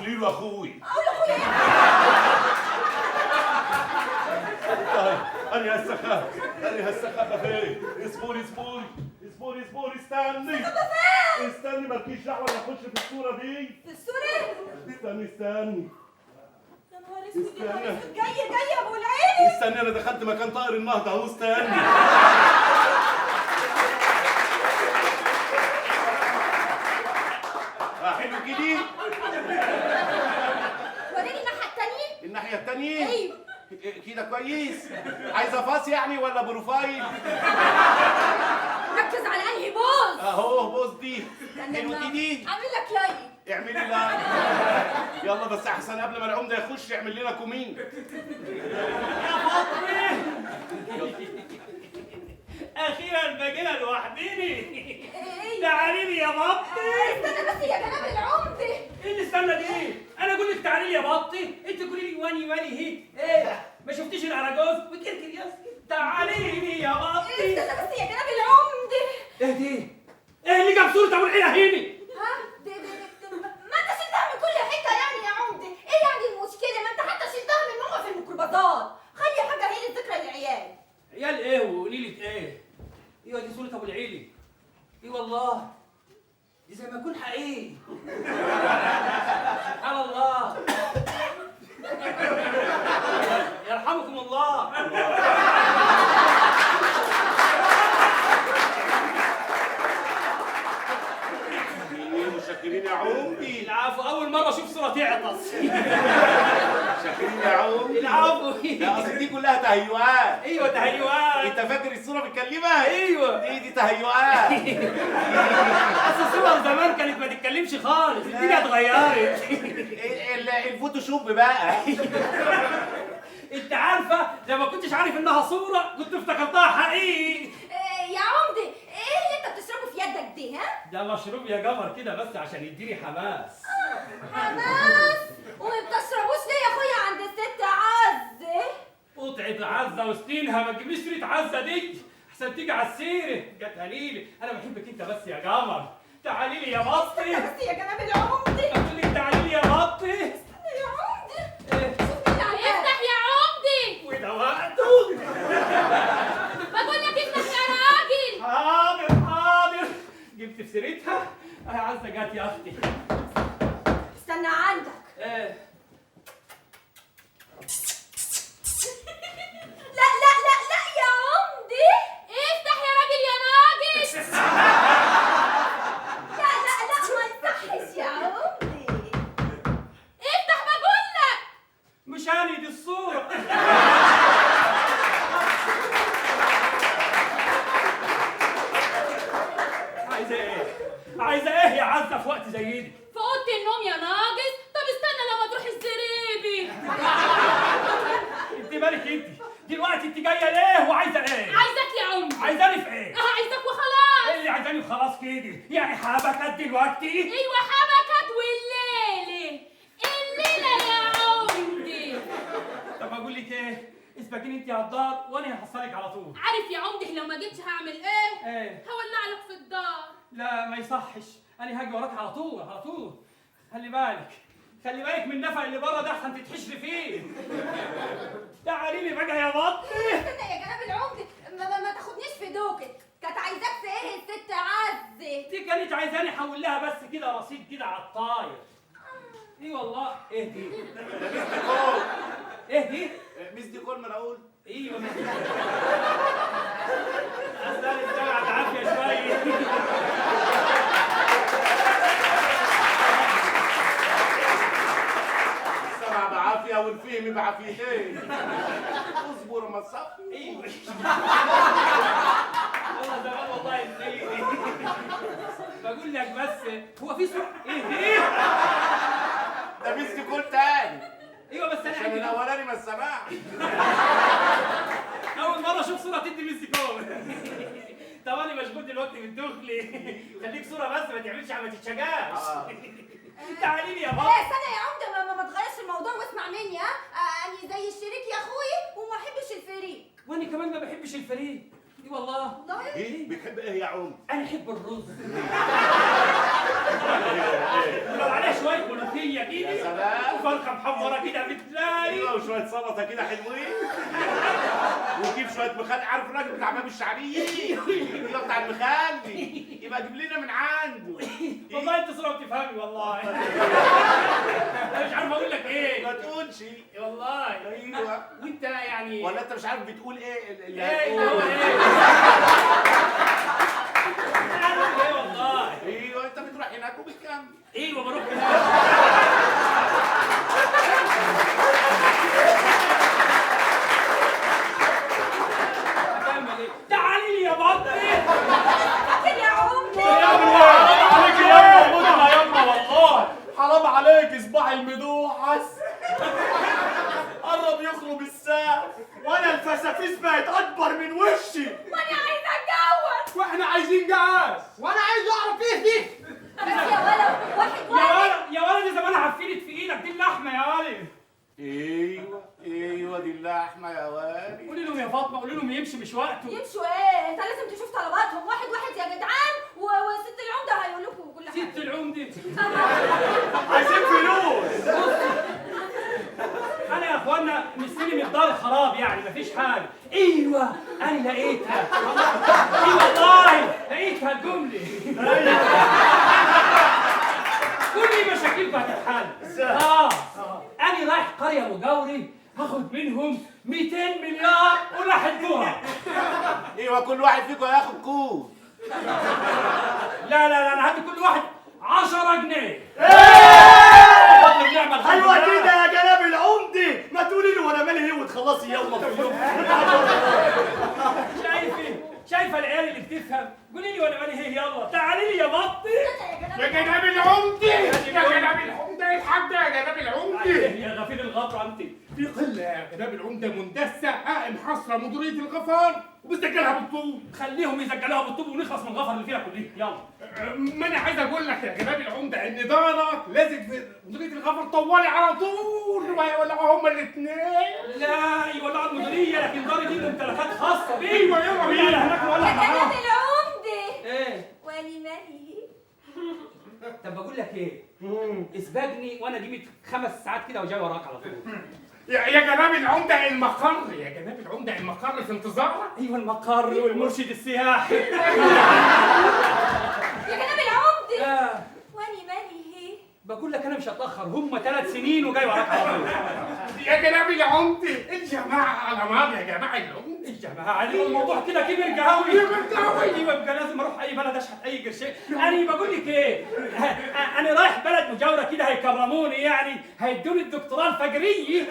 قولي له اخوي. اقول لاخويا ايه؟ طيب انا هسه انا هسه فين؟ اصبري اصبري اصبري اصبري، استني استني، مالكيش دعوه، انا اخش في الصورة دي. في الصورة؟ استني استني. يا نهار اسود يا نهار اسود، جاي جاي يا ابو العيلي. استني انا دخلت مكان طائر النهضة اهو، استني. حلو كده؟ وريني الناحية التانية. الناحية التانية؟ ايوه كده كويس. عايزه face يعني ولا profile؟ ركز على انهي pose. اهو pose دي. حلو دي. اعمل لك like. اعملي like. يلا بس احسن قبل ما العمدة يخش يعمل لنا comment. يا فاطمة اخيرا بقينا لوحديني. تعالي لي يا بطي. استنى بس يا جناب العمدة. ايه اللي استنى دي؟ انا اقول لك تعالي لي يا بطي، انت تقولي لي واني واني هي ايه؟ ما شفتيش الاراجوز وكركر يا تعالي لي يا بطي. استنى بس يا جناب العمدة. ايه دي؟ ايه اللي جاب صورة ابو العيلة هيني؟ ها؟ دي دي دي ما انت شلتها من كل حتة يعني يا عمدة، ايه يعني المشكلة؟ ما انت حتى شلتها من ماما في الميكروباصات. خلي حاجة هي الذكرى للعيال. عيال ايه وقولي ايه؟ ايوه دي صورة ابو العيلي. اي والله دي زي ما يكون حقيقي. سبحان الله. يرحمكم الله. متشكرين يا عمدي. العفو، أول مرة أشوف صورة تعطس. متشكرين يا عمدي. العفو. لا أصل دي كلها تهيؤات. أيوه تهيؤات. أنت فاكر الصورة بتكلمها؟ أيوه دي تهيؤات. أصل الصور زمان كانت ما تتكلمش خالص، الدنيا اتغيرت. الفوتوشوب بقى. أنت عارفة لو ما كنتش عارف إنها صورة كنت افتكرتها حقيقي. يا عمدي ايه اللي انت بتشربه في يدك دي؟ ها؟ ده مشروب يا قمر كده بس عشان يديني حماس. حماس؟ وما بتشربوش ليه يا اخويا عند الست عزه؟ قطعة عزه وسنينها، ما تجيبليش سيرة عزه دي احسن تيجي على السيرة. جت لي انا بحبك انت بس يا قمر. تعالي لي يا بطي. بس يا جناب العمدة. اقول لك تعالي لي يا بطي. استنى يا عمدة. إيه؟ شوف مين اللي افتح يا عمدي. وده وقته. بقول لك افتح يا راجل. حاضر حاضر، جبت في سيرتها اهي عزه جت يا اختي. استنى عندك. ايه؟ لا لا لا لا يا عمدي. افتح يا راجل يا ناقص. لا لا لا ما يصحش يا عمدي. افتح بقول لك. مش انا دي الصورة. عايزه ايه؟ عايزه ايه يا عزه في وقت زي دي؟ في اوضة النوم يا ناقص. طب استنى لما تروح الزريبي. انت مالك انت؟ دلوقتي انت جاية ليه وعايزه ايه؟ عايزك يا عمدي. عايزاني في ايه؟ اه عايزك وخلاص. ايه اللي عايزاني وخلاص كده؟ يعني حبكت دلوقتي؟ ايوه حبكت، والليلة الليلة يا عمدي. طب اقول لك ايه؟ اسبقيني انت على الدار وانا هحصلك على طول. عارف يا عمدي لو ما جيتش هعمل ايه؟ ايه؟ هولع لك في الدار. لا ما يصحش، انا هاجي وراك على طول على طول. خلي بالك خلي بالك من النفق اللي بره ده احسن تتحشري فيه. تعالي لي بقى يا بطي. استنى يا جناب العمدة، ما تاخدنيش في دوكك. كانت عايزاك في ايه الست عزه؟ دي كانت عايزاني احول لها بس كده رصيد كده على الطاير. ايه والله. ايه دي؟ ده missed call. ايه دي؟ missed call ما انا اقول. ايوه missed call. استنى استنى على العافية شوية. السمع بعافية والفهم بعافيتين. اصبر ما تصفي. ايوه والله زمان والله نسيت. بقول لك بس هو في سرعة. ايه دي؟ ده missed call تاني. ايوه بس انا عشان الاولاني ما سمعش. اول مرة اشوف صوره تدي missed call. طب انا مشغول دلوقتي بالدخلي. خليك صوره بس ما تعملش ما تتشجعش. تعالي لي يا بابا. استنى يا عمده، ما تغيرش الموضوع واسمع مني. ها انا زي الشريك يا اخوي وما احبش الفريق. وانا كمان ما بحبش الفريق. اي والله. والله ايه بتحب ايه يا عمده؟ انا احب الرز ولو عليه شوية ملوخية كده. يا سلام. وفرخه محمرة كده بتلاقي. ايوه وشوية سلطة كده حلوين، وجيب شوية مخلل. عارف الراجل بتاع باب الشعبية اللي هو بتاع المخلي، يبقى جيب لنا من عنده. والله انت صورة بتفهمي والله. انا مش عارف اقول لك ايه. ما تقولش والله. ايوه. وانت يعني ولا انت مش عارف بتقول ايه اللي ايه هو هتقوله؟ ايه؟ انا عارف ايه والله. ايوه انت بتروح هناك وبتكمل. ايوه بروح هناك. هكمل ايه؟ تعالي لي يا بطي. فاكر يا عمده؟ حرام عليك يا يما، يا يما والله حرام عليك. صباع المدوحس قرب يخرب السقف، وانا الفسافيس بقت اكبر من وشي. وانا عايزه اتجوز. واحنا عايزين جواز. وانا عايز اعرف ايه دي. بس يا ولد واحد يا واحد. ولد يا ولد، زمان عفنت في ايدك دي اللحمة يا ولد. ايوه ايوه دي اللحمة يا والي. قولي لهم يا فاطمة، قولي لهم يمشي مش وقته. يمشوا ايه؟ انت لازم تشوف طلباتهم واحد واحد يا جدعان، وست العمدة هيقول لكم كل حاجة. ست العمدة. عايزين فلوس. انا يا اخوانا مستلم الدار خراب يعني مفيش حاجة. ايوه انا لقيتها. اي والله لقيتها الجملة. كل مشاكلكم هتتحل. انا رايح قرية مجاوري هاخد منهم 200 مليار وراح الدورة. ايوه كل واحد فيكم هياخد كوب. لا لا لا، انا هدي كل واحد 10 جنيه. ايوه كده يا جناب العمدة، ما تقولي له وانا مالي ايه وتخلصي يلا في اليوم. شايفه العيال اللي بتفهم؟ قولي لي وانا مالي ايه، يلا تعالي لي يا بطي. يا جناب العمدة، يا جناب العمدة، الحاج يا جناب العمدة. يا غفير الغفر انت. في قلة يا جناب العمدة مندسه محاصرة مديرية الغفار وبتسجلها بالطوب. خليهم يسجلوها بالطوب ونخلص من الغفر اللي فيها كلها. يلا. ما انا عايز اقول لك يا جناب العمدة ان دارك لازق في مديرية الغفر طوالي على طول، وهيولعوا هما الاثنين. لا يولعوا المديرية، لكن داري دي ممتلكات خاصة بيه. ايوه يلا بينا هناك نولع يا جناب معاهم. العمدة. ايه؟ واني مالي. طب بقول لك ايه؟ اسبقني وانا دي 5 ساعات كده وجاي وراك على طول. يا جناب العمدة المقر، يا جناب العمدة المقر في انتظارك. ايوه المقر والمرشد السياحي. يا جناب العمدة. واني مالي. بقول لك انا مش هتاخر، هم 3 سنين وجاي وراك على طول. يا جناب العمدة الجماعة على نار يا جماعة العمدة. الجماعة الموضوع كده كبر قوي. كبر قوي. ايوه يبقى لازم اروح اي بلد اشحت اي قرشين. انا بقول لك ايه، انا رايح بلد مجاوره كده هيكرموني، يعني هيدوني الدكتوراه الفجريه.